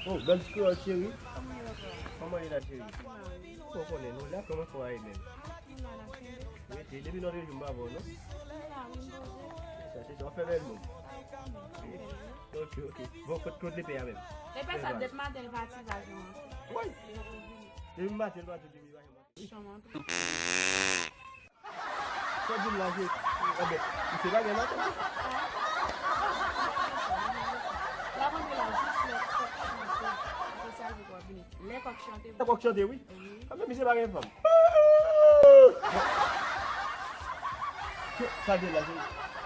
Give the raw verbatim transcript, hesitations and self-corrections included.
Oh, bèl ti kreyòl cheri. Kòman ye la, cheri? Bon, konnen nou la, kòman fò a ye menm? Rete, depi lòt jou m pa wè w, non? Sa, se sa, w fè bèl moun. Ok, ok. Bon, kot, kot lepè a menm? Lepè sa, depi maten, l pati, l pa janm antre. Woy! Depi maten, l pati, depi maten. Chanm antre. Sa di m la, se, anben, misye pa gen maten. L ap antre la jis lè kòk chante. Apre sa, l poko ap vini. Lè kòk chante. Lè kòk chante, wi. Wi. Anben, misye pa gen fanm. Sa di m la, se